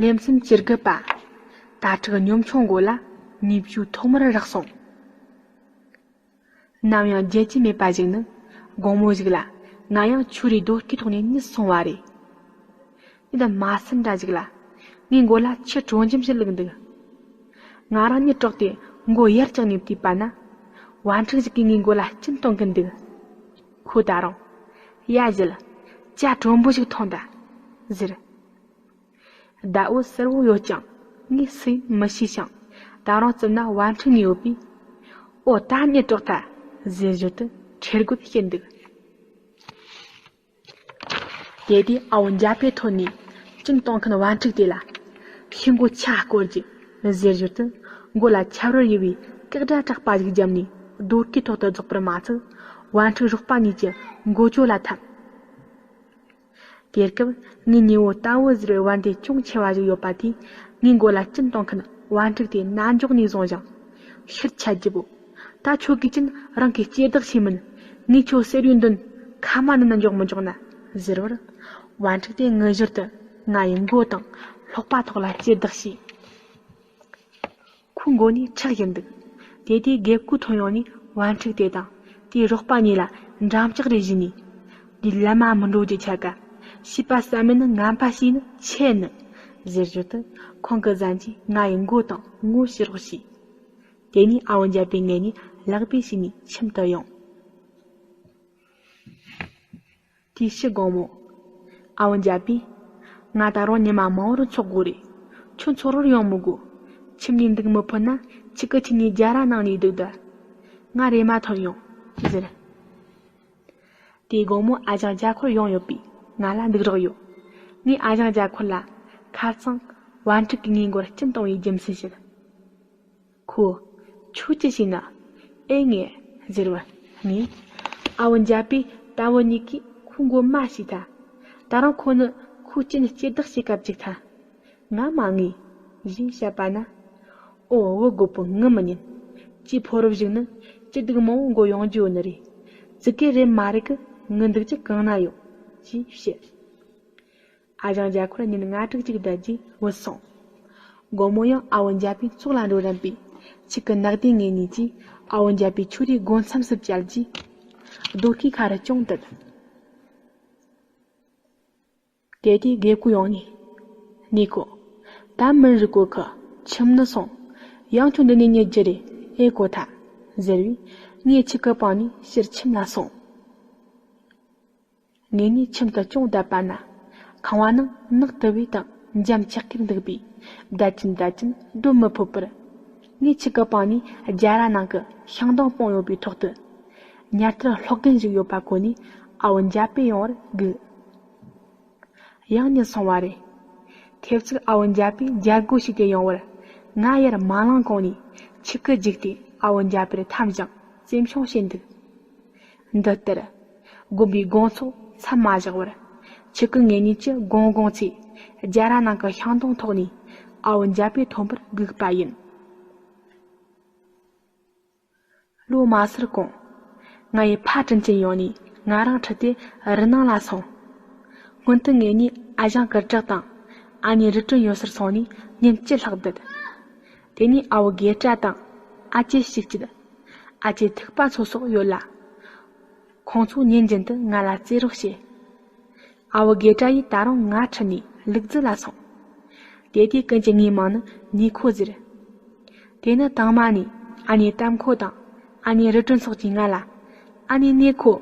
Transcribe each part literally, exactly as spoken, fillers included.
ལེ་ཚན་བཅུ་དགུ་པ། ད་ཕྲུག་གཉོམ་ཆུང་མགོ་ལ་ནུས་བཅུའི་ཐོག་མར་རག་སོང་། ནམ་ཡང་བརྗེད་རྒྱུ་མེད་པ་ཞིག་ནི། དགོང་མོ་ཞིག་ལ་ང་ཡང་ཆུ་རུའི་རྡོ་སྐས་ཐོག་ནས་རྙེད་སོང་བ་རེད། ཡིན་ད་མ་སེམས་འདྲ་ཞིག་ལ། ངའི་མགོ་ལ་ཆུ་དྲོ་འཇམ་ཞིག་བླུགས་འདུག་ང་རང་གཉིད་དཀྲོགས་ཏེ་མགོ་ཡར་བཀྱགས་ནས་བལྟས་པ་ན། བ་ཕྲུག་ཞིག་གིས་ངའི་མགོ་ལ་སྐྱིན་གཏོང་གིན་འདུག་ཁོས་ད་རུང་། ཡ་བཞེད། ཇ་དྲོན་པོ་ཞིག་འཐུང་དང་། ཟེར། ཟླ་འོད་གསལ་བོ་ཡོད་ཀྱང་ངས་སུ་ཡིན་མི་ཤེས་ཤིང་། ད་རུང་རྩིབ་ན་བ་ཕྲུག་གཉིས་ཡོད་པས། ཨོ་ད་གཉིད་དཀྲོགས་ཐལ། ཟེར་ཞོར་དུ་ཁྲེལ་དགོད་བྱེད་འདུག་དེ་དུས་ཨ་བོ་འཇའ་པེ་ཐོན་ནས་སྐྱིན་གཏོང་མཁན་བ་ཕྲུག་དེ་ལ། ཤི་མགོ་ཆ་སྐོར་གྱིས། ཟེར་ཞོར་དུ་མགོ་ལ་ཆབ་རོལ་ཡིབ་པའི་ཀག་སྒྲ་གྲགས་པ་ཞིག་བརྒྱབ་ནས་རྡོ་སྐས་ཐོག་ཏུ་རྫོགས་པར་མ་ཚད། བ་ཕྲུག་རོགས་པ་གཉིས་ཀྱི་མགོ་ཅོ་ལ་འཐམས། དེ་སྐབས་ངའི་ཉེ་བོ་ཏ་བུ་ཟེར་བའི་བན་དེ་ཅུང་ཆེ་བ་ཞིག་ཡོད་པ་དེས་ངའི་མགོ་ལ་སྐྱིན་གཏོང་མཁན་བ་ཕྲུག་དེ་རྣ་འཇོག་ནས་བཟུང་ཞིང་། ཕྱིར་ཆད་རྒྱུ་བོ། ད་ཁྱོད་ཀྱིས་ཀྱང་རང་གི་སྐྱེ་བདག་ཤེས་མིན། ངས་ཁྱོད་གསེར་ཡུལ་འདོན་ཁ་མ་ནན་ན་འཇོག་མི་འཇོག་ན་ཟེར་བར། བ་ཕྲུག་དེ་ངུ་ཞོར་དུ་ང་ཡི་མགོ་དང་ལྷོག་པ་ཐོག་ལ་ལྕེ་ལྡག་བྱས། ཁོའི་མགོ་ནས་ཁྲག་བཞུར་འདུག་དེ་དུས་རྒད་པོ་ཐོན་ཡོང་ནས་བ་ཕྲུག་དེ་དང་དེའི་རོགས་པ་གཉིས་ལ་འགྲམ་ལྕག་རེ་གཞུས་ནས། འདི་ལམ་མ་མི་འགྲོ་རྒྱུ་ཆ་ག་ཤེས་པ་ཟ་མིན་ནི་ངན་པ་བྱས་ནི་ཆེ་ནི། ཟེར་ཞོར་དུ་ཁོང་གི་གཟན་གྱིས་ང་ཡི་མགོ་དང་ངོ་ཕྱི་རོགས་བྱས། དེ་ནས་ཨ་བོ་འཇའ་པེ་ངལ་ནས་ལག་པས་བྱས་ནས་ཁྱིམ་དུ་ཡོང་། དེའི་ཕྱི་དགོང་མོ། ཨ་བོ་འཇའ་པེ། ང་ད་རུང་ཉི་མ་མང་བོར་འཚོགས་དགོས་རེད། ཁྱོད་འཚོགས་རོགས་ཡོང་མི་དགོས། ཁྱིམ་ནས་འདུག་མི་ཕོད་ན་ཁྱེད་ཀྱི་ཁྱིམ་ནས་རྒྱ་ར་ནང་ནས་འདུག་ད། ང་རེམ་མ་ཐོན་ཡོང་། ཟེར། དེའི་དགོང་མོ་ཨ་ཞང་རྒྱ་འཁོར་ཡོང་ཡོད་པས་ང་ལ་འདུག་རོགས་ཡོད། ངས་ཨ་ཞང་རྒྱ་འཁོར་ལ་ཁ་སང་བ་ཕྲུག་གིས་ངའི་མགོར་སྐྱིན་གཏོང་བའི་རྒྱུ་མཚན་བཤད། ཁོས། ཁྱོད་ཅི་བྱས་ན། ཨེ་ངས། ཟེར་བ། ངས། ཨ་བོ་འཇའ་པེ་ཏ་བུ་གཉིས་ཀྱིས་ཁོའི་མགོ་མ་བྱས་ཐལ། ད་རུང་ཁོ་ནི་ཁོའི་སྐྱིན་སྐྱེ་བདག་བྱེད་སྐབས་ཅིག་ཐལ། ང་མ་ངས། ཞེས་བཤད་པ་ན། ཨོ་བུ་རྒོད་པོ་ངུ་མི་ཉན། ཅེས་ཕོ་རབ་ཞིག་ནི་སྐྱིད་སྡུག་མང་བོ་མགོ་ཡོང་རྒྱུ་ཡོད་ནི་རེད། ཙི་གེ་རེམ་མ་རེད་གི་ངུ་འདུག་རྒྱུ་གང་ན་ཡོད། ཅེས་བཤད། ཨ་ཞང་རྒྱ་འཁོར་ཉིན་ལྔ་དྲུག་ཅིག་བསྡད་རྗེས་བུད་སོང་། དགོང་མོ་ཡང་ཨ་བོ་འཇའ་པེ་ཚོགས་ལ་འགྲོ་རན་པས་ཁྱེད་ཀྱི་ནག་དེ་ངེད་གཉིས་ཀྱིས་ཨ་བོ་འཇའ་པེ་ཆུ་རུའི་སྒོ་མཚམས་སུ་བཅར་རྗེས། རྡོ་སྐས་ཁ་རུ་ཅུང་བསྡད། དེ་དུས་རྒད་པོ་ཡོང་ནས། ནུས་ཁོ། ད་མི་རིག་གོ་ཁི་ཁྱིམ་ནི་སོང་། ཡང་ཁྱོད་འདི་ནས་ཉལ་རྒྱུ་རེད་ཨེ་གོ་ཐལ། ཟེར་བས་ངས་ཁྱེད་ཀྱི་པང་ནས་ཕྱིར་ཁྱིམ་ལ་སོང་། ངེད་གཉིས་ཁྱིམ་དུ་ཅུང་བསྡད་པ་ན། ཁང་བ་ནང་ནག་དུ་བའི་དང་འཇམ་ཆགས་ཀྱིས་འདུག་པས་བསྡད་ཀྱིན་བསྡད་ཀྱིན་སྡོད་མི་ཕོད་པར། ངས་ཁྱི་གི་པང་ནས་རྒྱ་ར་ནང་གི་ཤིང་སྡོང་སྤུངས་ཡོད་པའི་ཐོག་ཏུ། ཉལ་ཐར་ལྷོག་རྒན་ཞིག་ཡོད་པ་གོ་ནས་ཨ་བོ་འཇའ་པེ་ཡོང་བར་སྒུག་ཡང་ཉིན་སོང་བ་རེད། ཐེབས་ཚིག་ཨ་བོ་འཇའ་པེ་རྒྱལ་སྒོ་ཞིག་སྟེ་ཡོང་བར། ང་ཡར་མ་ལངས་གོང་ནས་ཁྱི་གི་རྒྱུགས་ཏེ་ཨ་བོ་འཇའ་པེར་འཐམས་ཤིང་རྩེ་མཆོང་བྱེད་འདུག་འདི་ལྟར། དགོན་པའི་དགོང་ཚོགས་མཚམས་མ་བཞག་བར། ཆུ་ཀུ་ངེད་གཉིས་ཀྱི་དགོང་དགོང་ཚེ། རྒྱ་ར་ནང་གི་ཤིང་སྡོང་ཐོག་ནས་ཨ་བོ་འཇའ་པེ་ཐོན་པར་སྒུག་པ་ཡིན། ལོ་མ་སར་གོང་། ང་ཡི་ཕ་དྲིན་ཅན་ཡོང་ནས་ང་རང་ཁྲིད་དེ་རི་ནང་ལ་སོང་། སྔོན་དུ་ངེད་གཉིས་ཨ་ཞང་གུར་དྲག་དང་ཨ་ནེ་རི་སྒྲོན་ཡོད་སར་སོང་ནས་ཉིན་བཅུ་ལྷག་བསྡད། དེ་ནས་ཨ་བོ་དགེ་བཀྲ་དང་ཨ་ཅེ་གཅིག་བྱེད། ཨ་ཅེ་ཐིགས་པ་མཚོ་སོགས་ཡོད་ལ། ཁོང་ཚོ་ཉིན་རྒྱུན་དུ་ང་ལ་རྩེད་རོགས་བྱེད། ཨ་བོ་དགེ་བཀྲ་ཡིས་ད་རུང་ང་ཁྲིད་ནས་ལུག་རྫི་ལ་སོང་། དེ་དུས་ཀུན་གྱིས་ངའི་མིང་ནི་ནུས་ཁོ་ཟེར། དེ་ནི་དང་མ་ནས་ཨ་ནེ་གཏམ་ཁོ་དང་ཨ་ནེ་རི་སྒྲོན་སོགས་ཀྱིས་ང་ལ། ཨ་ནེ་ནུས་ཁོ།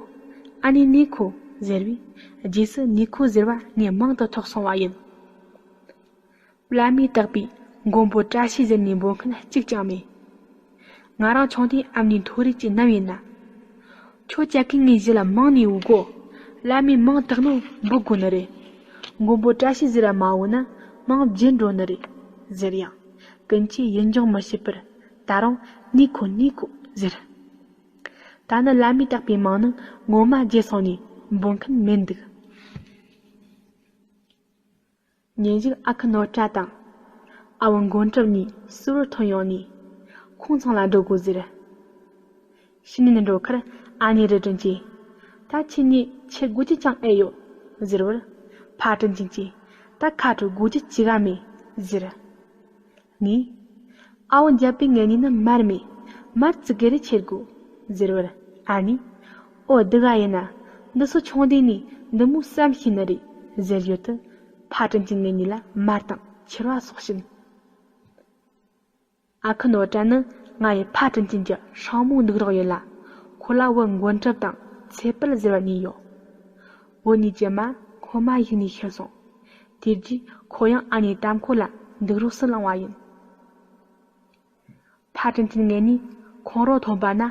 ཨ་ནེ་ནུས་ཁོ་ཟེར་བས་རྗེས་སུ་ནུས་ཁོ་ཟེར་བ་ངས་མང་དུ་ཐོགས་སོང་བ་ཡིན། བླ་མས་བཏགས་པའི་མགོན་པོ་བཀྲ་ཤིས་ཟེར་ནས་འབོད་མཁན་གཅིག་ཀྱང་མེད། ང་རང་ཆུང་དུས་ཨ་མྱེས་མཐོ་རིས་ཀྱི་ནམ་ཡིན་ན། ཁྱོད་ཅག་གིས་ངའི་གཞི་ལ་མིང་ནས་འུ་གོ། བླ་མས་མིང་བཏགས་ནོ་འབོད་དགོས་ནི་རེད། མགོན་པོ་བཀྲ་ཤིས་ཟེར་ར་མ་འུ་ན་མིང་བརྗེད་འགྲོ་ནི་རེད། ཟེར་ཡང་། ཀུན་གྱིས་ཡིད་འཇོག་མི་བྱེད་པར་ད་རུང་ནུས་ཁོ་ནུས་ཁོ་ཟེར། ད་ནི་བླ་མས་བཏགས་པའི་མིང་ནི་ངོ་མ་བརྗེད་སོང་ནས་འབོད་མཁན་མེད་འདུག་ཉིན་ཞིག་ཨ་ཁུ་ནོར་བཀྲ་དང་། ཨ་བོ་མགོན་གྲུབ་གཉིས་སུ་བར་ཐོན་ཡོང་ནས། ཁོང་ཚང་ལ་འགྲོ་དགོས་ཟེར། ཕྱི་ནས་ནི་འགྲོ་ཁར་ཨ་ནེ་རི་སྒྲོན་གྱིས། ད་ཁྱེད་གཉིས་ཆི་དགོས་རྒྱུ་ཅང་ཨེ་ཡོད། ཟེར་བར། ཕ་དྲིན་ཅན་གྱིས། ད་ཁ་དྲོ་དགོས་རྒྱུ་ཅི་ག་མེད། ཟེར། ངས། ཨ་བོ་འཇའ་པའི་ངེད་གཉིས་ནི་མར་མེད། མར་ཙི་གེ་རེ་ཁྱེར་དགོས། ཟེར་བར། ཨ་ནེས། ཨོ་སྡུག་ག་ཡིན་ན། འདི་སོ་ཆུང་དུས་ནས་འདི་མོ་བསམ་ཤེས་ནི་རེད། ཟེར་ཡོད་དུས། ཕ་དྲིན་ཅན་ངེད་གཉིས་ལ་མར་དང་ཁྱེར་བ་སོགས་བྱིན། ཨ་ཁུ་ནོར་བཀྲ་ནི་ང་ཡི་ཕ་དྲིན་ཅན་གྱི་སྲིང་མོ་འདུག་རོགས་ཡིན་ལ། ཁོ་ལ་བུ་མགོན་སྐྱབས་དང་ཚེ་དཔལ་ཟེར་བ་གཉིས་ཡོད། བུ་གཉིས་ཀྱི་མ་ཁོ་མ་ཡིག་ནས་ཤི་སོང་། དེ་རྗེས་ཁོ་ཡང་ཨ་ནེ་དམ་ཁོ་ལ་འདུག་རོགས་སུ་བླངས་བ་ཡིན། ཕ་དྲིན་ཅན་ངེད་གཉིས་ཁོང་རོ་ཐོན་པ་ན།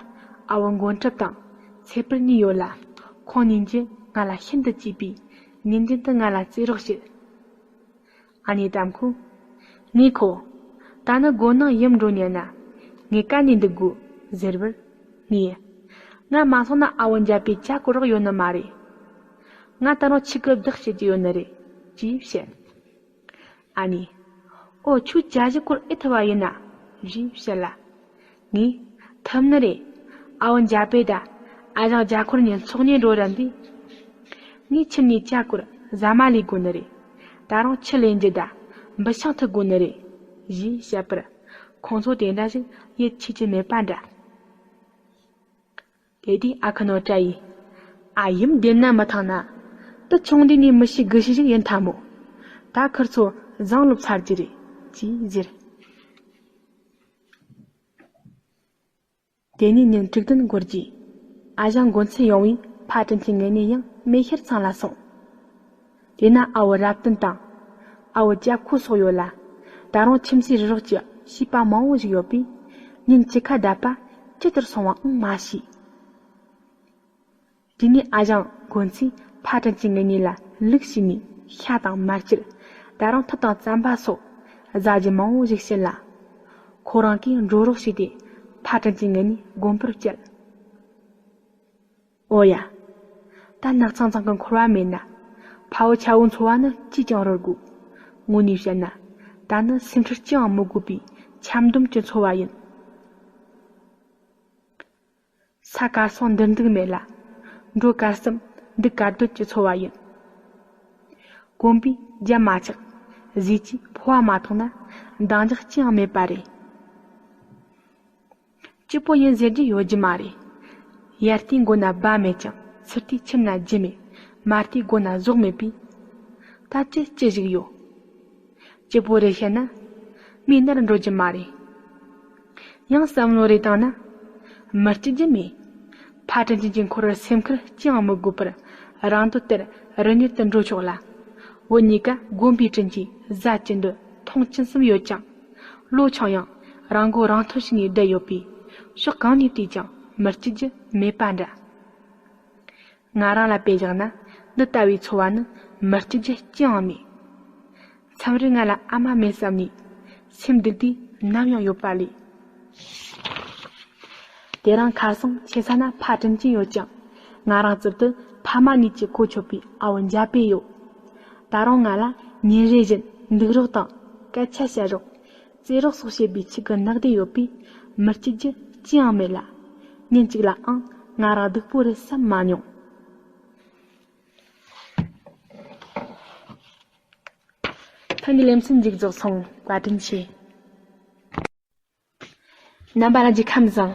ཨ་བོ་མགོན་སྐྱབས་དང་ཚེ་དཔལ་གཉིས་ཡོད་ལ། ཁོང་གཉིས་ཀྱིས་ང་ལ་ཤིན་ཏུ་གཅེས་པས། ཉིན་རྒྱུན་དུ་ང་ལ་རྩེད་རོགས་བྱེད། ཨ་ནེ་དམ་ཁོས། ངས་ཁོ། ད་ནི་དགོན་ནང་ཡུམ་འགྲོ་ཉན་ན། ངས་ག་ནས་འདུག་དགོས། ཟེར་བར། ངས། ང་མ་སོང་ན་ཨ་བོ་འཇའ་པའི་ཇ་བསྐོལ་རོགས་ཡོད་ནི་མ་རེད། ང་ད་རུང་ཁྱི་གི་བདག་བྱེད་ཀྱི་ཡོད་ནི་རེད། ཅེས་བཤད། ཨ་ནེས། ཨོ་ཁྱོད་ཇ་ཞིག་བསྐོལ་ཨེ་ཐུབ་བ་ཡིན་ན། ཞེས་བཤད་ལ། ངས། ཐུབ་ནི་རེད། ཨ་བོ་འཇའ་པེ་ད། ཨ་ཞང་ཇ་ཁོར་ཉན་ཚོགས་ཉན་འགྲོ་ར་འདི། ངས་ཁྱིམ་ནས་ཇ་བསྐོལ་ཟ་མ་ལས་དགོས་ནི་རེད། ད་རུང་ཁྱི་ལེན་རྒྱུ་ད། འབུ་ཤིང་འཐུ་དགོས་ནི་རེད། ཞེས་བཤད་པར། ཁོང་ཚོ་དེ་འདྲ་ཞིག་ཡིད་ཆེས་ཀྱི་མེད་པ་འདྲ། དེ་དུས་ཨ་ཁུ་ནོར་བཀྲ་ཡིས། ཨ་ཡུམ་བདེན་ན་མི་ཐང་ན། དུ་ཆུང་དུས་ནས་མི་ཤེས་དགུ་ཤེས་ཞིག་ཡིན་ཐལ་མོ། ད་ཁིར་ཚོ་བཟང་ལོབས་ཚར་གྱི་རེད། ཅེས་ཟེར། དེ་ནས་ཉིན་དྲུག་བདུན་འགོར་རྗེས། ཨ་ཞང་མགོན་ཚེ་ཡོང་བས་ཕ་དྲིན་ཅན་ངེད་གཉིས་ཡང་མེ་ཤར་ཚང་ལ་སོང་། དེ་ན་ཨ་བོ་རབ་བརྟན་དང་། ཨ་བོ་སྐྱབས་ཁོ་སོགས་ཡོད་ལ། ད་རུང་ཁྱིམ་མཚེས་རི་རོགས་ཀྱི་བྱིས་པ་མང་བོ་ཞིག་ཡོད་པས། ཉིན་བཅུ་ཁ་བསྡད་པ་ཇི་ལྟར་སོང་བའང་མ་ཤེས། དེ་ནས་ཨ་ཞང་མགོན་ཚེས་ཕ་དྲིན་ཅན་ངེད་གཉིས་ལ་ལུག་བྱིན་ནས་ཤ་དང་མར་ཕྱུར། ད་རུང་ཐུད་དང་རྩམ་པ་སོགས་བཟའ་རྒྱུ་མང་བོ་ཞིག་བྱིན་ལ། ཁོ་རང་གིས་འགྲོ་རོགས་བྱས་ཏེ་ཕ་དྲིན་ཅན་ངེད་གཉིས་དགོན་པར་བསྐྱལ། ཨོ་ཡ། ད་ནགས་ཚང་ཚང་གི་འཁོར་བ་མེད་ན། ཕ་བོ་ཆ་བོ་འཚོ་བ་ནི་ཅིས་ཀྱང་རོལ་དགོས། དངོས་ནས་བཤད་ན། ད་ནི་སེམས་ཁྲལ་ཅི་ཡང་མི་དགོས་པའི་ཆབ་འདོམས་ཀྱི་འཚོ་བ་ཡིན། ས་དཀར་སོང་འདིར་འདུག་མེད་ལ། འགྲོ་དཀར་སེམས་འདུག་དཀར་སྡོད་ཀྱི་འཚོ་བ་ཡིན། གོམ་པས་རྒྱབ་མ་ཆག། གཟི་བརྗིད་ཕོ་བ་མ་ཐོགས་ན་འདང་རྒྱག་ཅི་ཡང་མེད་པ་རེད། སྐྱིད་པོ་ཡིན་ཟེར་རྒྱུ་ཡོད་རྒྱུ་མ་རེད། ཡར་ལྟའི་མགོ་ན་སྦ་མེད་ཀྱང་ཚུར་ལྟའི་ཁྱིམ་ན་རྒྱུ་མེད། མར་ལྟའི་སྒོ་ན་ཟོག་མེད་པས། ད་ཅི་ཅི་ཞིག་ཡོད། སྐྱིད་པོ་རེད་བཤད་ན། མིའི་ནར་འགྲོ་རྒྱུ་མ་རེད། ཡང་བསམ་བློ་རེ་བཏང་ན། མི་སྐྱིད་རྒྱུ་མེད། ཕ་དྲིན་ཅན་གྱི་འཁོར་བར་སེམས་ཁུར་ཅི་ཡང་མི་དགོས་པར་རང་འདོད་ལྟར་རི་ཉིལ་དུ་འགྲོ་ཆོག་ལ། བུ་གཉིས་ཀ་དགོན་པའི་དྲིན་གྱིས་བཟའ་ཅི་འདོད་འཐུང་ཅི་གསུམ་ཡོད་ཀྱང་། ལོ་ཆུང་ཡང་རང་མགོ་རང་ཐོན་བྱས་ནས་བསྡད་ཡོད་པས་ཕྱོགས་གང་ནས་བལྟས་ཀྱང་མི་སྐྱིད་རྒྱུ་མེད་པ་འདྲ། ང་རང་ལ་དཔེ་བཞག་ན་འདི་ལྟ་བུའི་འཚོ་བ་ནི་མི་སྐྱིད་རྒྱུ་ཅི་ཡང་མེད། མཚམས་རེ་ང་ལ་ཨ་མ་མེད་བསམ་ནས་སེམས་སྡུག་དུས་ནམ་ཡང་ཡོད་པ་ལས། དེ་རིང་ཁ་སང་ཆེ་ས་ན་ཕ་དྲིན་ཅན་ཡོད་ཀྱང་ང་རང་རྩིབ་ཏུ་ཕ་མ་གཉིས་ཀྱི་གོ་ཆོད་པའི་ཨ་བོ་འཇའ་པེ་ཡོད། ད་རུང་ང་ལ་ཉིན་རེ་བཞིན་འདུག་རོགས་དང་སྐད་ཆ་བཤད་རོགས། རྩེད་རོགས་སོགས་བྱེད་པའི་ཆེད་ཀྱི་ནགས་བདེ་ཡོད་པས་མི་སྐྱིད་རྒྱུ་ཅི་ཡང་མེད་ལ། ཉིན་གཅིག་ལའང་ང་རང་སྡུག་པོ་རེད་བསམ་མ་མྱོང་། ཐེངས་འདིའི་ལེ་ཚན་མཇུག་རྫོགས་སོང་། བཀའ་དྲིན་ཆེ། རྣམ་པ་ལྷན་རྒྱས་ཁམས་བཟང་།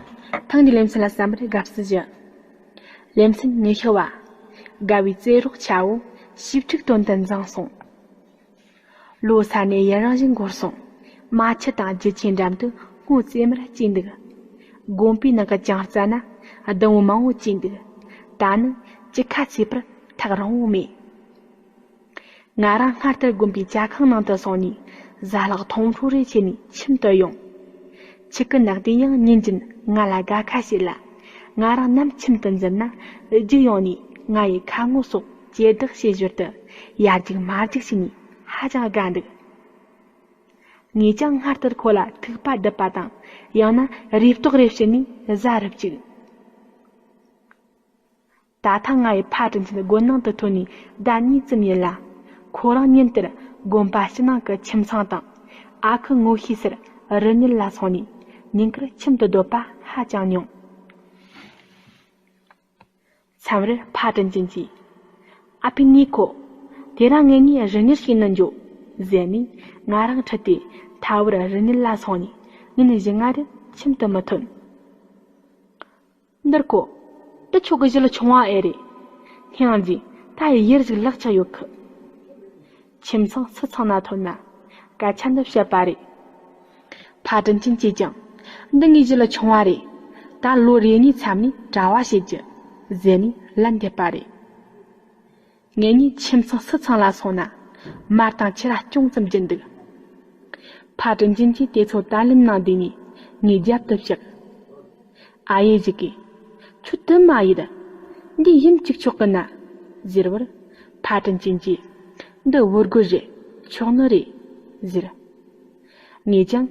ཐེངས་འདིའི་ལེ་ཚན་ལ་གསན་པར་དགའ་བསུ་ཞུ། ལེ་ཚན་ཉི་ཤུ་བ། དགའ་བའི་རྩེད་རོགས་ཆ་བོ་ཞིབ་ཕྲུག་དོན་དུ་འཛིངས་སོང་། ལོ་ས་ནས་ཡུན་རིང་ཞིག་འགོར་སོང་། རྨ་ཆུ་དང་རྒྱུ་ཆེན་འགྲམ་དུ་སྔོ་ཙེ་མར་སྐྱེས་འདུག་དགོན་པའི་ནང་གི་གྱང་རྩ་ན་ལྡུམ་བུ་མང་བོ་སྐྱེས་འདུག་ད་ནི་ཅི་ཁ་ཚེས་པར་ཐག་རིང་བོ་མེད། ང་རང་སྔར་ལྟར་དགོན་པའི་ཇ་ཁང་ནང་དུ་སོང་ནས་ཟ་ལྷག་འཐུང་ཕྲུག་རེ་བྱས་ནས་ཁྱིམ་དུ་ཡོང་། ཆུ་ཀུན་ནག་དེ་ཡང་ཉིན་རྒྱུན་ང་ལ་དགའ་ཁ་བྱེད་ལ། ང་རང་ནམ་ཁྱིམ་དུ་འཛུལ་ན་རྒྱུགས་ཡོང་ནས་ང་ཡི་ཁ་ངོ་སོགས་ཇེ་བདག་བྱེད་ཞོར་དུ་ཡར་རྒྱུག་མར་རྒྱུག་བྱས་ནས་ཧ་ཅང་དགའ་འདུག་ངས་ཀྱང་སྔར་ལྟར་ཁོ་ལ་ཐིགས་པ་རྡུབ་པ་དང་ཡང་ན་རེ་ལྟོགས་རེ་བྱིན་ནས་བཟའ་རུ་བཅུག་ད་ཐེངས་ང་ཡི་ཕ་དྲིན་ཅན་དགོན་ནང་དུ་ཐོན་ནས་ཟླ་གཉིས་ཙམ་ཡིན་ལ། ཁོ་རང་ཉིན་ལྟར་དགོན་པ་ཕྱི་ནང་གི་ཁྱིམ་ཚང་དང་ཨ་ཁུ་ངོ་ཤེས་སར་རི་ཉིལ་ལ་སོང་ནས་ཉིན་དཀར་ཁྱིམ་དུ་སྡོད་པ་ཧ་ཅང་ཉུང་། མཚམས་རེར་ཕ་དྲིན་ཅན་གྱིས། ཨ་ཕའི་ནུས་ཁོ། དེ་རིང་ངེད་གཉིས་རི་ཉིལ་བྱས་ནས་འགྱོ། ཟེར་ནས་ང་རང་ཁྲིད་དེ་མཐའ་བར་རི་ཉིལ་ལ་སོང་ནས་ཉིན་བཞི་ལྔ་རིང་ཁྱིམ་དུ་མི་ཐོན། འདིར་ཁོ། འདི་ཁྱོད་ཀྱི་གཞི་ལ་ཆུང་བ་ཨེ་རེད། སྙིང་རྗེ། ད་ཡི་ཡར་ཞིག་ལག་ཆགས་ཡོད་གི། ཁྱིམ་ཚང་སུ་ཚང་ན་ཐོན་ན་སྐད་ཆ་འདི་བཤད་པ་རེད། ཕ་དྲིན་ཅན་གྱིས་ཀྱང་འདི་ངའི་གཞི་ལ་ཆུང་བ་རེད། ད་ལོ་རེ་གཉིས་མཚམས་ནས་གྲྭ་བ་བྱེད་རྒྱུ་ཟེར་ནས་ལན་འདེབས་པ་རེད། ངེད་གཉིས་ཁྱིམ་ཚང་སུ་ཚང་ལ་སོང་ན་མར་དང་ཕྱུར་ར་ཅུང་ཙམ་སྦྱིན་འདུག་ཕ་དྲིན་ཅན་གྱིས་དེ་ཚོ་ད་ལམ་ནང་བསྡུས་ནས་ངའི་རྒྱབ་ཏུ་བཞག་ཨ་ཡེ་ཞིག་གིས། ཁྱོད་དུ་མ་ཡིན། འདི་ཡིན་གཅིག་ཆོག་གི་ན། ཟེར་བར། ཕ་དྲིན་ཅན་གྱིས། འདི་བོར་དགོས་རེད། ཆོག་ནི་རེད། ཟེར། ངས་ཀྱང་།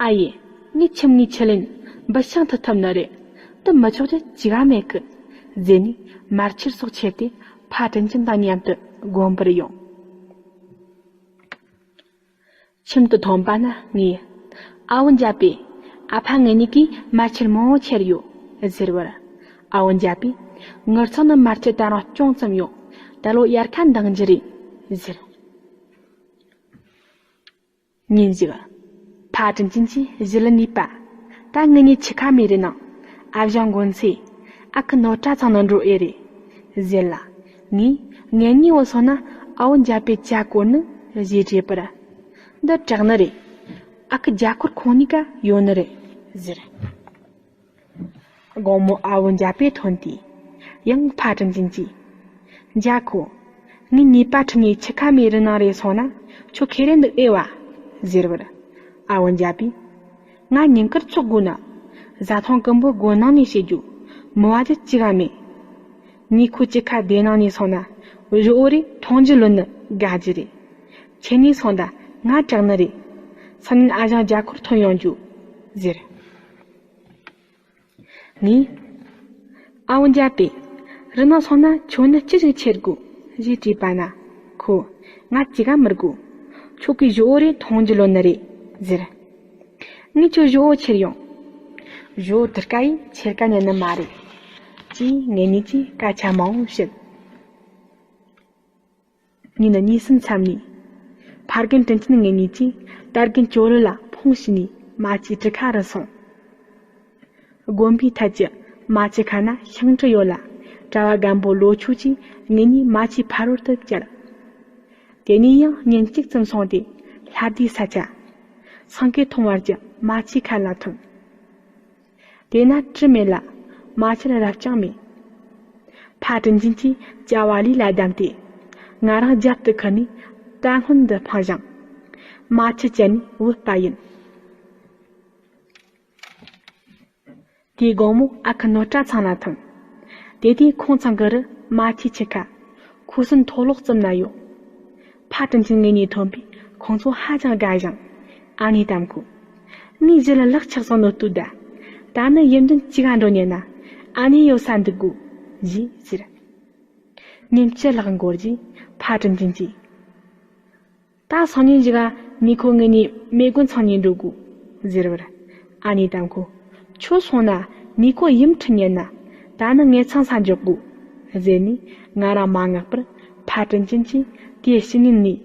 ཨ་ཡེ། ངས་ཁྱིམ་ནས་ཁྲིད་ལེན་འབུད་ཤིང་འཐུ་ཐུབ་ནི་རེད། འདི་མི་ཆོག་རྒྱུ་ཅི་ག་མེད་གི། ཟེར་ནས་མར་ཕྱུར་སོགས་ཁྱེར་ཏེ་ཕ་དྲིན་ཅན་དང་མཉམ་དུ་དགོན་པར་ཡོང་། ཁྱིམ་དུ་ཐོན་པ་ན་ངས། ཨ་བོ་འཇའ་པེ། ཨ་ཕ་ངེད་གཉིས་ཀྱིས་མར་ཕྱུར་མང་བོ་ཁྱེར་ཡོད། ཟེར་བར། ཨ་བོ་འཇའ་པེས། ངེད་ཚང་ནི་མར་ཕྱུར་ད་རུང་ཅུང་ཙམ་ཡོད། ད་ལོ་དབྱར་ཁ་འདང་རྒྱུ་རེད། ཟེར། ཉིན་ཞིག་ཕ་དྲིན་ཅན་གྱིས་གཞི་ལ་ནུས་པ། ད་ངེད་གཉིས་ཆུ་ཁ་མེ་རི་ནང་། ཨ་ཞང་མགོན་ཚེ། ཨ་ཁུ་ནོར་བཀྲ་ཚང་ན་འགྲོ་ཨེ་རེད། ཟེར་ལ། ངས་ངེད་གཉིས་འོ་སོང་ན་ཨ་བོ་འཇའ་པེ་ཅ་གོ་ནི་ཞེས་དྲིས་པར། འདི་དྲག་ནི་རེད། ཨ་ཁུ་རྒྱ་ཁོར་ཁོང་གཉིས་ཀ་ཡོད་ནི་རེད། ཟེར། དགོང་མོ་ཨ་བོ་འཇའ་པེ་ཐོན་ཏེ། ཡང་ཕ་དྲིན་ཅན་གྱིས། འཇའ་ཁོ། ངའི་ཉེས་པ་ཁྲིད་ནས་ཆུ་ཁ་མེ་རི་ནང་རེ་སོང་ན་ཁྱོད་ཁེ་རེ་འདུག་ཨེ་བ། ཟེར་བར། ཨ་བོ་འཇའ་པེས། ང་ཉིན་དཀར་ཚོགས་དགོས་ན། བཟའ་ཚང་ཀུན་པོ་སྒོ་ནང་ནས་བྱེད་རྒྱུ། མི་བ་རྒྱུ་ཅི་ག་མེད། ཉེ་ཁོ་ཅི་ཁ་སྡེ་ནང་ནས་སོང་ན། བཞི་འོ་རེ་མཐོང་རྒྱུ་ལོན་ནི་དགའ་རྒྱུ་རེད། ཁྱེད་གཉིས་སོང་ད་ང་དྲག་ནི་རེད། སང་ཉིན་ཨ་ཞང་རྒྱ་ཁོར་ཐོན་ཡོང་རྒྱུ། ཟེར། ངས། ཨ་བོ་འཇའ་པེ། རི་ནང་སོང་ན་ཁྱོད་ནི་ཅི་ཞིག་ཁྱེར་དགོས། ཞེས་དྲིས་པ་ན། ཁོས། ང་ཅི་ག་མི་དགོས། ཁྱོད་ཀྱི་བཞི་འོ་རེ་མཐོང་རྒྱུ་ལོན་ནི་རེད། ཟེར། ངས་ཁྱོད་བཞི་འོ་ཁྱེར་ཡོང་། བཞི་འོ་དེ་ཀ་ཡིས་ཁྱེར་ཀ་ཉན་ནི་མ་རེད། ཅེས་ངེད་གཉིས་ཀྱིས་སྐད་ཆ་མང་བོ་བཤད། ཉིན་གཉིས་གསུམ་མཚམས་ནས། ཕ་རྒན་དྲིན་ཅན་ངེད་གཉིས་ཀྱིས་དར་རྒན་ཇོ་རུ་ལ་འཕོངས་བྱས་ནས་རྨ་ཆུའི་གྲུ་ཁ་རུ་སོང་། དགོན་པའི་ཐད་ཀྱི་རྨ་ཆུ་ཁ་ན་ཤིང་གྲུ་ཡོད་ལ། གྲྭ་བ་རྒན་པོ་ལོ་ཆོས་ཀྱིས་ངེད་གཉིས་རྨ་ཆུའི་ཕ་རོལ་དུ་བསྐྱལ། དེ་ནས་ཡང་ཉིན་གཅིག་ཙམ་སོང་སྟེ་ལྷ་ལྡེའི་ས་ཆ། སེང་གེ་མཐོང་བར་གྱི་རྨ་ཆུའི་ཁ་ལ་ཐོན། དེ་ན་གྲུ་མེད་ལ་རྨ་ཆུར་རབ་ཅིང་མེད། ཕ་དྲིན་ཅན་གྱིས་ཅ་བ་ལི་ལ་བསྡམས་ཏེ། ང་རང་རྒྱབ་ཏུ་ཁུར་ནས་རྟ་སྔོན་འདི་འཕངས་ཤིང་། རྨ་ཆུ་བཅད་ནས་བུད་པ་ཡིན། དེའི་དགོང་མོ་ཨ་ཁུ་ནོར་བཀྲ་ཚང་ལ་ཐོན། དེ་དུས་ཁོང་ཚང་གི་རི་རྨ་ཆུའི་ཆུ་ཁ། ཁུ་སིམ་མཐོ་ལོག་ཙམ་ན་ཡོད། ཕ་དྲིན་ཅན་ངེད་གཉིས་ཐོན་པས་ཁོང་ཚོ་ཧ་ཅང་དགའ་ཞིང་། ཨ་ནེ་དམ་ཁོས། ངའི་གཞི་ལ་ལག་ཆགས་སོང་ནོ་ལྟོས་ད། ད་ནི་ཡིན་དོན་ཅི་ག་འགྲོ་ཉན་ན། ཨ་ནེ་ཡོད་ས་འདུག་གོ། ཞེས་ཟེར། ཉིན་བཅུ་ལྷག་འགོར་རྗེས་ཕ་དྲིན་ཅན་གྱིས། ད་སང་ཉིན་ཞིག་ག་ནི་ཁོ་ངེད་གཉིས་མེ་དགོན་ཚང་གཉིས་འགྲོ་དགོས། ཟེར་བར། ཨ་ནེ་དམ་ཁོས། ཁྱོད་སོང་ན་ནི་ཁོ་ཡུམ་ཁྲིད་ཉན་ན། ད་ནི་ངེད་ཚང་ས་འཇོག་དགོས། ཟེར་ནས་ང་རང་མ་མངགས་པར་ཕ་དྲིན་ཅན་གྱིས་དེའི་ཕྱི་ཉིན་ནས།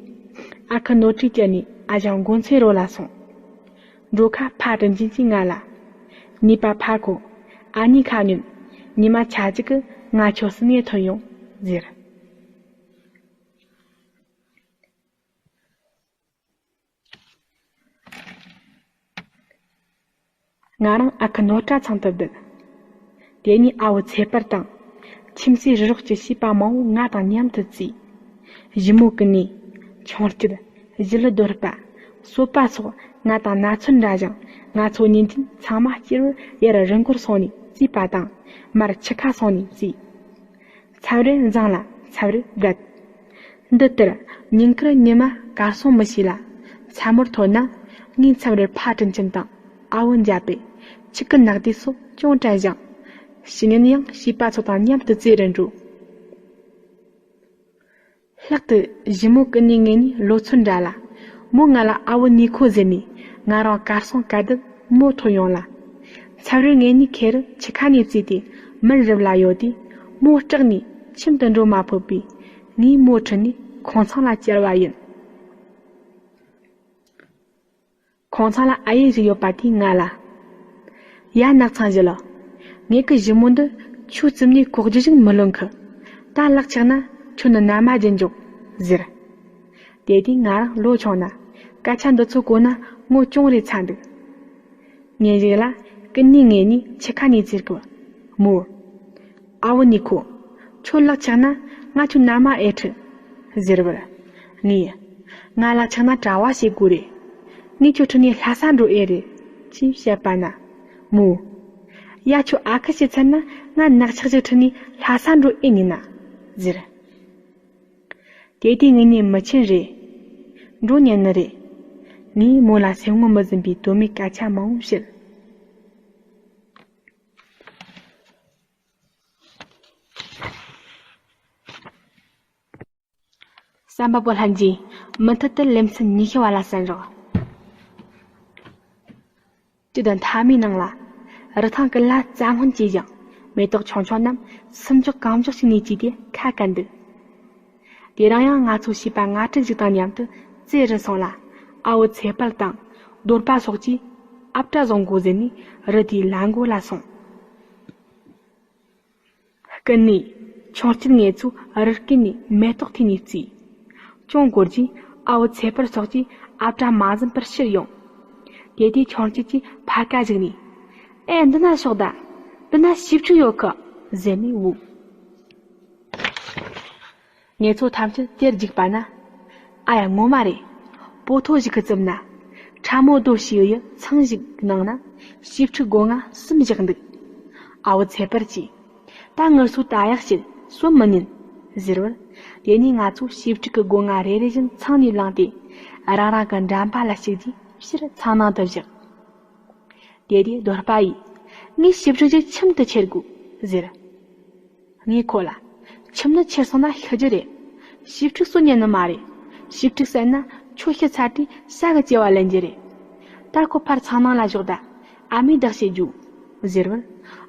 ཨ་ཁུ་ནོར་བཀྲས་བསྐྱལ་ནས་ཨ་ཞང་མགོན་ཚེ་རོ་ལ་སོང་། འགྲོ་ཁ་ཕ་དྲིན་ཅན་གྱིས་ང་ལ། ཉེས་པ་ཕ་ཁོ། ཨ་ནེ་ཁ་ཉོན། ཉི་མ་ཆ་གཅིག་གི་ང་ཁྱོད་སྲིད་ནས་ཐོན་ཡོང་། ཟེར། ང་རང་ཨ་ཁུ་ནོར་བཀྲ་ཚང་དུ་བསྡད། དེ་ནས་ཨ་བོ་ཚེ་དཔལ་དང་། ཁྱིམ་མཚེས་རི་རོགས་ཀྱི་བྱིས་པ་མང་བོ་ང་དང་མཉམ་དུ་བརྩིས། ཞི་མོ་ཀུན་ནེ། ཆུང་སྐྱིད། ཞི་ལུ་རྡོར་པ། གསོད་པ་སོགས་ང་དང་ན་ཚོད་འདྲ་ཞིང་། ང་ཚོ་གཉིས་འཛིན་ཚང་མ་སྐྱེ་བོ་ཡར་རི་མགོར་སོང་ནས་བརྩིས་པ་དང་། མར་ཆུ་ཁ་སོང་ནས་བརྩིས། མཚམས་རེར་འཛང་ལ་མཚམས་རེར་བརྒལ། འདི་ལྟར་ཉིན་དཀར་ཉི་མ་གར་སོང་མི་ཤེས་ལ། མཚན་མོར་ཐོན་ན་ངས་མཚམས་རེར་ཕ་དྲིན་ཅན་དང་ཨ་བོ་འཇའ་པེ། ཆུ་ཀུན་ནག་དུས་སོགས་ཅུང་དྲན་ཞིང་། ཕྱི་ཉིན་ཡང་བྱིས་པ་ཚོ་དང་མཉམ་དུ་རྩེ་རུ་འགྲོ། ལྷག་ཏུ་ཞི་མོ་ཀུན་ནེ་ངེད་གཉིས་ལོ་ཚོད་འདྲ་ལ། མོ་ང་ལ་ཨ་བོ་ནི་ཁོ་ཟེར་ནས་ང་རང་གར་སོང་ག་དུས་མོ་ཐོན་ཡོང་ལ། མཚམས་རེར་ངེད་གཉིས་ཁེ་རུ་ཆུ་ཁ་ནས་བརྩིས་ཏེ་མུན་རུབ་ལ་ཡོད་དུས་མོ་སྐྲག་ནས་ཁྱིམ་དུ་འགྲོ་མ་ཕོད་པས། ངས་མོ་ཁྲིད་ནས་ཁོང་ཚང་ལ་བསྐྱལ་བ་ཡིན། ཁོང་ཚང་ལ་ཨ་ཡེ་ཞིག་ཡོད་པ་དེས་ང་ལ། ཡ་ནག་ཚང་བཞི་ལ། ངེད་ཀྱི་ཞི་མོ་འདི་ཁྱོད་རྩིབ་ནས་ཁོག་རྒྱུ་ཞིག་མི་ལོན་གི། ད་ལག་ཆགས་ན་ཁྱོད་ནི་ན་མ་རྒྱུ་འཇོག་ཟེར། དེ་དུས་ང་རང་ལོ་ཆུང་ན། སྐད་ཆ་འདི་ཚོ་གོ་ན་ངོ་ཅུང་རེ་ཚ་འདུག་ངེད་ཞིག་ལ་ཀུན་ནས་ངེད་གཉིས་ཆུ་ཁ་ནས་ཚེར་གི། མོ། ཨ་བུ་ནི་ཁོ། ཁྱོད་ལག་ཆགས་ན་ང་ཁྱོད་ན་མ་ཨེ་ཁྲིད། ཟེར་བར། ངས། ང་ལག་ཆགས་ན་གྲྭ་བ་བྱེད་དགོས་རེད། ངས་ཁྱོད་ཁྲིད་ནས་ལྷ་ས་འགྲོ་ཨེ་རེད། ཅེས་བཤད་པ་ན། མོ། ཡ་ཁྱོད་ཨ་ཁུ་བྱེད་ཚར་ན་ང་ནག་ཆགས་ཅིག་ཁྲིད་ནས་ལྷ་ས་འགྲོ་ཨེ་ཉན་ན། ཟེར། དེ་དུས་ངེད་གཉིས་མི་ཆེན་རེད། འགྲོ་ཉན་ནི་རེད། ངས་མོ་ལ་སེམས་ངོ་མི་ཟིན་པའི་དོན་མེད་སྐད་ཆ་མང་བོ་བཤད། བསམ་པ་པོ་ལྷན་རྒྱས། མུ་མཐུད་དུ་ལེ་ཚན་ཉི་ཤུ་བ་ལ་གསན་རོགས། དུས་དང་མཐའ་མའི་ནང་ལ། རི་ཐང་ཀུན་ལ་རྩྭ་སྔོན་སྐྱེས་ཤིང་། མེ་ཏོག་ཆུང་ཆུང་རྣམས་སུམ་འཇོག་གང་འཇོག་ཅིག་ནས་སྐྱེས་ཏེ་ཁ་བཀལ་འདུག་དེ་རིང་ཡང་ང་ཚོ་བྱིས་པ་ལྔ་དྲུག་ཅིག་དང་མཉམ་དུ་རྩེ་རུ་སོང་ལ། ཨ་བོ་ཚེ་དཔལ་དང་རྡོར་པ་སོགས་ཀྱིས་ཨ་བྲ་བཟུང་དགོས་ཟེར་ནས་རི་དེའི་ལ་མགོ་ལ་སོང་། ཀུན་ནས། ཆུང་སྐྱིད་ངེད་ཚོ་རི་སྐེད་ནས་མེ་ཏོག་ཐོན་ནས་བརྩིས། ཅུང་འགོར་རྗེས་ཨ་བོ་ཚེ་དཔལ་སོགས་ཀྱིས་ཨ་བྲ་མ་ཟིན་པར་ཕྱིར་ཡོང་། དེ་དུས་ཆུང་སྐྱིད་ཀྱིས་ཕར་ཀ་བཞག་ནས། ཨེ་འདི་ན་ཤོག་ད། འདི་ན་ཞིབ་ཕྲུག་ཡོད་གི། ཟེར་ནས་བོས། ངེད་ཚོ་ཐམས་ཅད་དེར་རྒྱུགས་པ་ན། ཨ་ཡ་ངོ་མ་རེད། སྤོ་ཐོ་ཞིག་གི་རྩིབ་ན། ཁྲ་མོ་རྡོ་ཞེས་ཡོད་ཚང་ཞིག་གི་ནང་ན། ཞིབ་ཕྲུག་སྒོ་ང་གསུམ་བཞག་འདུག་ཨ་བོ་ཚེ་དཔལ་གྱིས། ད་ངུ་སོ་ད་ཡག་བྱེད་སོ་མི་ཉན། ཟེར་བར། དེ་ནས་ང་ཚོ་ཞིབ་ཕྲུག་གི་སྒོ་ང་རེ་རེ་བཞིན་ཚང་ནས་བླངས་ཏེ། རང་རང་གི་འགྲམ་པ་ལ་གཅིག་རྗེས་ཕྱིར་ཚང་ནང་དུ་བཞག་དེ་དུས་རྡོར་པ་ཡིས། ངས་ཞིབ་ཕྲུག་ཅིག་ཁྱིམ་དུ་ཁྱེར་དགོས། ཟེར། ངས་ཁོ་ལ། ཁྱིམ་ནི་ཁྱེར་སོང་ན་ཤི་རྒྱུ་རེད། ཞིབ་ཕྲུག་གསོད་ཉན་ནི་མ་རེད། ཞིབ་ཕྲུག་བསད་ན་ཁྱོད་ཤི་ཚར་དུས་ས་གི་སྐྱེ་བ་ལེན་རྒྱུ་རེད། ད་ཁོ་ཕར་ཚང་ནང་ལ་ཞོག་ད། ཨ་མས་བདག་བྱེད་རྒྱུ། ཟེར་བར།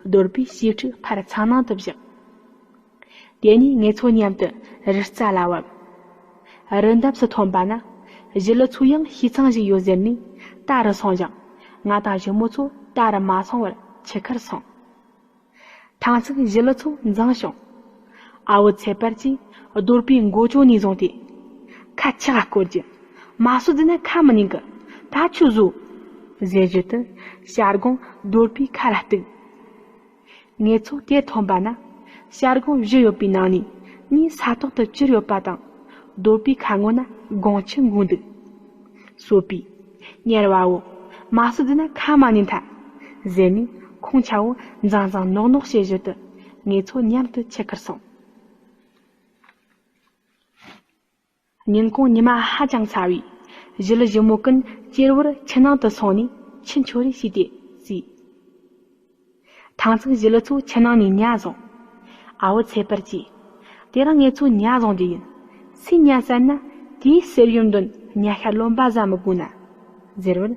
རྡོར་པས་ཞིབ་ཕྲུག་ཕར་ཚང་ནང་དུ་བཞག་དེ་ནས་ངེད་ཚོ་མཉམ་དུ་རི་རྩ་ལ་བབས། རི་འདབས་སུ་ཐོན་པ་ན། ཞི་ལི་ཚོ་ཡང་བྱིས་ཚང་ཞིག་ཡོད་ཟེར་ནས་ད་རུ་སོང་ཞིང་། ང་དང་ཞི་མོ་ཚོ་ད་རུ་མ་སོང་བར་ཆུ་ཁར་སོང་། ཐང་ཚིག་ཞི་ལི་ཚོ་འཛིང་བྱུང་། ཨ་བོ་ཚེ་དཔལ་གྱིས་རྡོར་པའི་མགོ་ཅོག་ནས་བཟུང་སྟེ། ཁ་ཆག་སྐོར་གྱི། མ་སོད་ཟེར་ན་ཁ་མི་ཉན་གི། ད་ཁྱོད་བཟོ། ཟེར་བཞིན་དུ་བྱ་སྒོང་རྡོར་པའི་ཁ་ལ་གཏུགས། ངེད་ཚོ་དེར་ཐོན་པ་ན། བྱ་སྒོང་བཞི་ཡོད་པའི་ནང་ནས་གཉིས་ས་ཐོག་ཏུ་བཅིར་ཡོད་པ་དང་། རྡོར་པའི་ཁ་ངོ་ན་སྒོང་ཆུ་འགོ་འདུག་སོད་པས། གཉེར་བའོ། མ་སོད་ཟེར་ན་ཁ་མ་ཉན་ཐལ། ཟེར་ནས་ཁོང་ཆ་བོ་འཛིང་འཛིང་ནོག་ནོག་བྱེད་བཞིན་དུ་ངེད་ཚོ་མཉམ་དུ་ཆུ་ཁར་སོང་། ཉིན་གུང་ཉི་མ་ཧ་ཅང་ཚ་བས། ཞི་ལི་ཞི་མོ་ཀུན་གཅེར་བུར་ཆུ་ནང་དུ་སོང་ནས་ཆུ་འཁྱོལ་རེས་བྱས་ཏེ་བརྩིས། ཐང་ཚིག་ཞི་ལི་ཚོ་ཆུ་ནང་ནས་ཉ་བཟུང་། ཨ་བོ་ཚེ་དཔལ་གྱིས། དེ་རིང་ངེད་ཚོ་ཉ་བཟུང་རྒྱུ་ཡིན། སུས་ཉ་བསད་ན་དེའི་གསེར་ཡོན་དོན་ཉ་ཤ་རློན་པ་ཟ་མི་དགོས་ན། ཟེར་བར།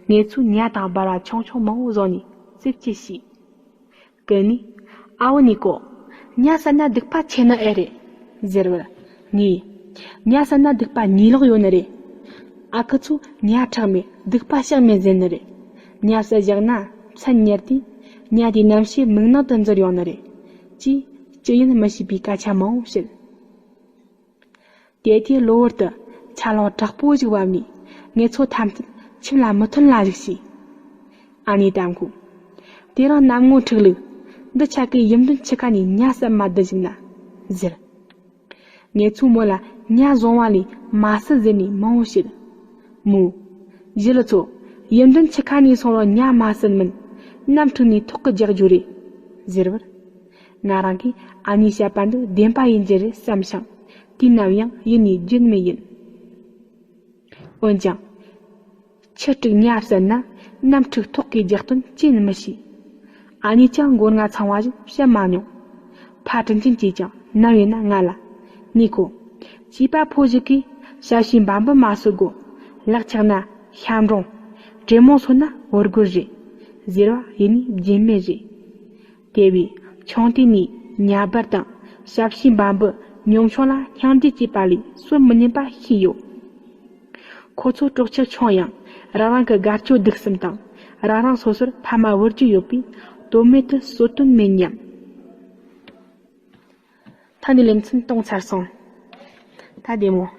ངེད་ཚོས་ཉ་དང་སྦལ་བ་ཆུང་ཆུང་མང་བོ་བཟུང་ནས་རྩེ་སྐྱེལ་བྱས། ཀུན་ནས། ཨ་བོ་ནི་ཀོ། ཉ་བསད་ན་སྡིག་པ་ཆེ་ནི་ཨེ་རེད། ཟེར་བར། ངས། ཉ་བསད་ན་སྡིག་པ་གཉིས་ལོག་ཡོད་ནི་རེད། ཨ་ཁུ་ཚོས་ཉ་ཁྲག་མེད་སྡིག་པ་བཤགས་མེད་ཟེར་ནི་རེད། ཉ་བསད་བཞག་ན་མཚན་ཉར་དུས། ཉ་དེའི་རྣམ་ཤེས་མིག་ནང་དུ་འཛུལ་ཡོང་ནི་རེད། ཅེས་ཅི་ཡིན་མི་ཤེས་པའི་སྐད་ཆ་མང་བོ་བཤད། དེ་དུས་གློ་བུར་དུ་ཆར་རླུང་དྲག་པོ་ཞིག་བབས་ནས་ངེད་ཚོ་ཐམས་ཅད་ཁྱིམ་ལ་མུ་མཐུད་ལ་བཞུགས་ཤིག་ཨ་ནེ་དམ་ཁོ། དེ་རིང་གནམ་ངོ་འཁྲིགས་ལུགས། འདི་ཆ་གི་ཡུམ་དོན་ཆུ་ཁ་ནས་ཉ་བསད་མ་བསྡད་བཞུགས་ན། ཟེར། ངེད་ཚོས་མོ་ལ་ཉ་བཟུང་བ་ལས་མ་བསད་ཟེར་ནས་མང་བོ་བཤད། མོས། ཞི་ལི་ཚོ། ཡུམ་དོན་ཆུ་ཁ་ནས་སོང་རུང་ཉ་མ་བསད་མིན། གནམ་འཁྲིགས་ནས་ཐོག་གི་རྒྱག་རྒྱུ་རེད། ཟེར་བར། ང་རང་གིས་ཨ་ནེས་བཤད་པ་འདི་བདེན་པ་ཡིན་རྒྱུ་རེད་བསམ་ཞིང་། དུས་ནམ་ཡང་ཡིད་ནས་བརྗེད་མི་ཡིན། འོན་ཀྱང་། ཆུ་དཀྲུག་ཉ་བསད་ན་གནམ་འཁྲིགས་ཐོག་གི་རྒྱག་དོན་ཅི་ཡིན་མི་ཤེས། ཨ་ནེས་ཀྱང་མགོ་རྔ་ཚང་བ་ཞིག་བཤད་མ་མྱོང་། ཕ་དྲིན་ཆེན་གྱིས་ཀྱང་ནམ་ཡིན་ན་ང་ལ། ནུས་ཁོ། བྱིས་པ་ཕོ་ཞིག་གིས་ཞབས་ཕྱི་འབའ་འབུ་མ་གསོད་དགོས། ལག་ཆགས་ན་ཤ་འབྲོང་། དྲེད་མོང་གསོད་ན་བོར་རྒོལ་རེད། ཟེར་བ་ཡིད་ནས་བརྗེད་མེད་རེད། དེ་བས་ཆུང་དུས་ནས་ཉ་སྦལ་དང་ཞབས་ཕྱི་འབའ་འབུ་ཉམ་ཆུང་ལ་སྙིང་བསྡུས་བྱས་པ་ལས་གསོད་མི་ཉན་པ་ཤེས་ཡོད། ཁོ་ཚོ་གྲོགས་ཆུ་ཆུང་ཡང་ རང་རང་གི་དགའ་སྐྱོ་སྡུག་གསུམ་དང་། རང་རང་སོ་སོར་ཕ་མ་བོར་རྒྱུ་ཡོད་པས། དོན་མེད་དུ་གསོད་དོན་མེད་སྙམ། ད་ནི་ལེ་ཚན་སྟོང་ཚར་སོང་། ད་བདེ་མོ།